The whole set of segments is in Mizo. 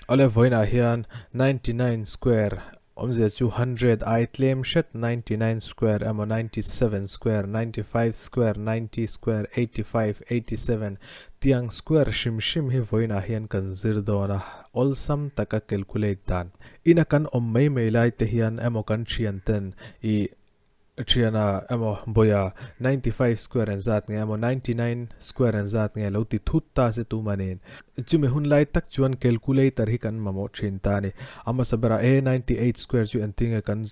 Awle vawiinah hian 99 square awmzia chu hundred ai tlem hret 99 square emaw 97 square, 95 square, 90 square, 85, 87 tiang square hrim hrim hi vawiinah hian kan zir dawn a, awlsam taka calculate dan. Ina kan awm mai mai lai te hian emaw kan thian ten ih Thiana emaw Bawia 95 square an zat nge emaw 99 square an zat nge lo ti thut ta se tuma nen. Chumi hun lai tak chuan calculator hi kan mamawh thin ta a ni. A hmasa berah e 98 square chu engtin nge kan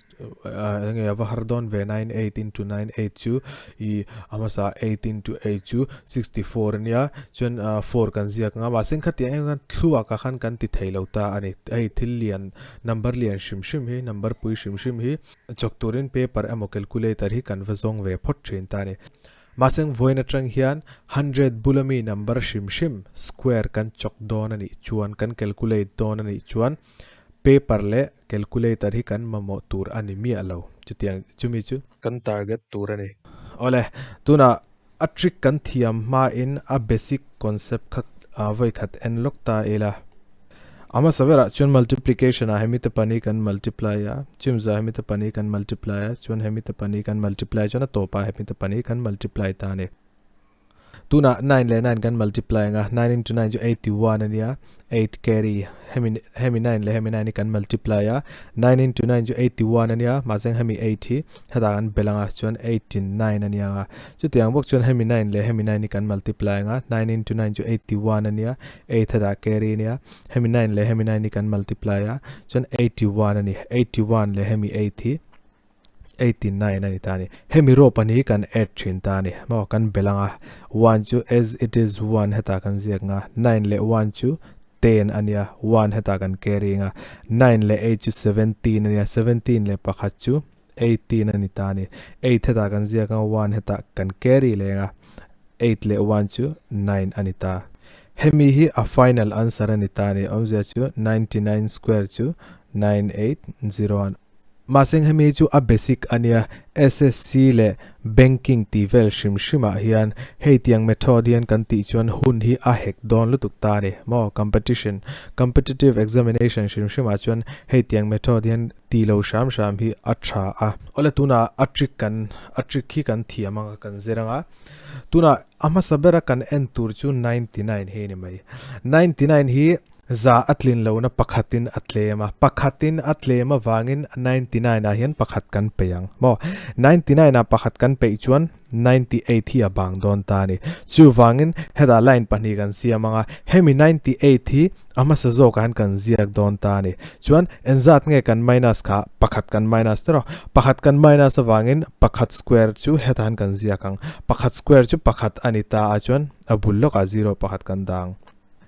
enge a va har dawn ve 98 into 98 chu i a hmasa 8 into 8 chu 64 a nia chuan 4 kan ziak ang a mahse khatiang em khan thluak ah khan kan ti thei lo ta a ni. Hei thil lian number lian hrim hrim hi number pui hrim hrim hi Chawk turin paper emaw calculator hi kan va zawng ve phawt thin ta a ni. Mahse vawiin atang hian hundred bula mi number hrim hrim square kan chawk dawn a nih chuan, kan calculate dawn a nih chuan paper leh calculator hi kan mamawh tur a ni miah lo. Chutiang chumi chu. Kan target tur a ni. Awle, tunah a trick kan thiam hmain a basic concept kha vawikhat en lawk ta ila. A hmasa berah chuan multiplication ah hemi te pahnih kan multiply a, chimza hemi te pahnih kan multiply a, chuan hemi te pahnih kan multiply chuan a tawpah hemi te pahnih kan multiply ta a ni. Tunah nine leh nine kan multiply anga, nine into nine chu 81 a nia, eight carry, hemi hemi nine leh hemi nine hi kan multiply a, nine into nine chu 81 a nia, mahse hemi eight hi hetah kan belh anga chuan 89 a nia anga, chutiang bawk chuan hemi nine leh hemi nine hi kan multiply anga, nine into nine chu 81 a nia, eight hetah carry a nia, hemi nine leh hemi nine hi kan multiply a, chuan 81 a ni, 81 leh hemi eight hi 89 a ni ta a ni. Hemi row pahnih hi kan add thin ta a ni. Maw kan belh ang a, one chu as it is one hetah kan ziak ang a, nine leh one chu ten a nia, one hetah kan carry ang a, nine leh eight chu 17 a nia, 17 leh pakhat chu 18 a ni ta a ni. Eight hetah kan ziak ang a, one hetah kan carry leh ang a, eight leh one chu nine a ni ta. Hemi hi a final answer a ni ta a ni. Awmzia chu 99 square chu 9801. Mahse hemi hi chu a basic a nia, SSC leh Banking tih vel hrim hrimah hian hei tiang method hian kan tih chuan hun hi a hek dawn lutuk ta a ni maw, competition, competitive examination hrim hrimah chuan hei tiang method hian ti lo hram hram hi a tha a. Awle tunah a trick kan a trick hi kan thiam ang a kan zir ang a, tunah a hmasa bera kan en tur chu 99 hi a ni mai, 99 hi Za a tlin lohna pakhatin a tlem a, pakhatin a tlem avangin 99 ah hian pakhat kan peih ang maw? 99 ah pakhat kan peih chuan 98 hi a bang dawn ta a ni. Chuvangin hetah line pahnih kan siam ang a, hemi 98 hi a hmasa zawkah hian kan ziak dawn ta a ni. Chuan engzat nge kan minus kha? Pakhat kan minus tawh a, pakhat kan minus avangin pakhat square chu hetah hian kan ziak ang. Pakhat square chu pakhat a ni ta a chuan a bul lawkah zero pakhat kan dah ang.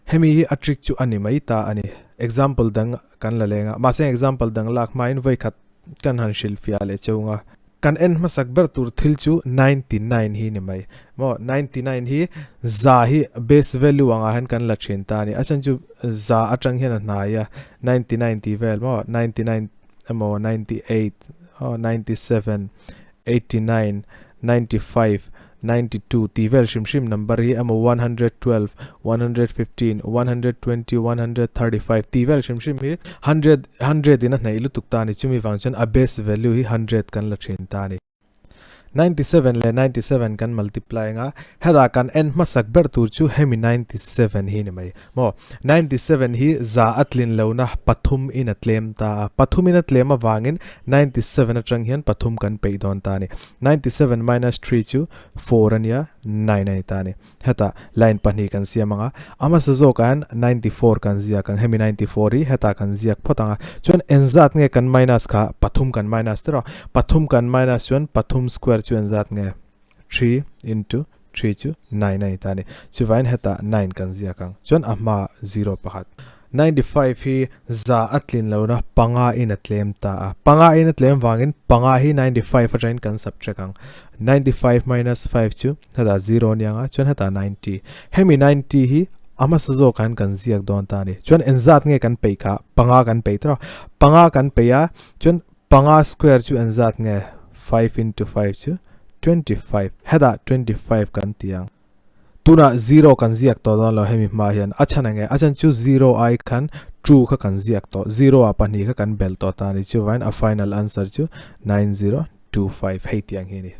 Hemi hi a trick chu a ni mai ta a ni. Example dang kan la leng a, mahse example dang lak hmain vawikhat kan han hrilhfiah leh cheu nga. Kan en hmasak ber tur thil chu 99 hi ni mai. Maw 99 hi za hi base value angah hian kan la thin ta a ni. A chhan chu za atang hian a hnai a, 99 tih vel maw 99 emaw 98 aw 97 89, 95, 92 tih vel hrim hrim number hi emaw 112, 115, 120, 135 tih vel hrim hrim hi hundred hundred in a hnaih lutuk ta a ni. Chumi vang chuan a base value hi hundred kan la thin ta a ni. 97 leh 97 kan multiply anga hetah kan en hmasak ber tur chu hemi 97 hi ni mai. Maw? 97 hi za a tlin lohna pathum in a tlem ta a, pathum in a tlem avangin 97 atang hian pathum kan peih dawn ta a ni. 97 minus 3 chu 4 a nia, 9 a ni ta a ni. Hetah line pahnih kan siam ang a, a hmasa zawkah hian 94 kan ziak ang, hemi 94 hi hetah kan ziak phawt ang a, chuan engzat nge kan minus kha, pathum kan minus tawh a, pathum kan minus chuan pathum square chu engzat nge? 3 into 3 chu 9 a ni ta a ni. Chuvain hetah 9 kan ziak ang. Chuan a hma 0 pakhat. 95 hi za a tlin lohna panga in a tlem ta a. Panga in a tlem vangin panga hi 95 atangin kan subtract ang. 95 minus 5 chu hetah 0 a ni ang a, chuan hetah 90. Hemi 90 hi a hmasa zawkah hian kan ziak dawn ta a ni. Chuan engzat nge kan peih kha? Panga kan peih tawh a. Panga kan peih a, chuan Panga square chu engzat nge? 5 into 5 chu 25. Hetah 25 kan ti ang. Tunah zero kan ziak tawh dawn lo hemi hma hian. A chhan enge? A chhan chu zero ai khan Two kha kan ziak tawh, zero ah pahnih kha kan belh tawh ta a ni. Chuvangin a final answer chu 9025 hei tiang hi a ni.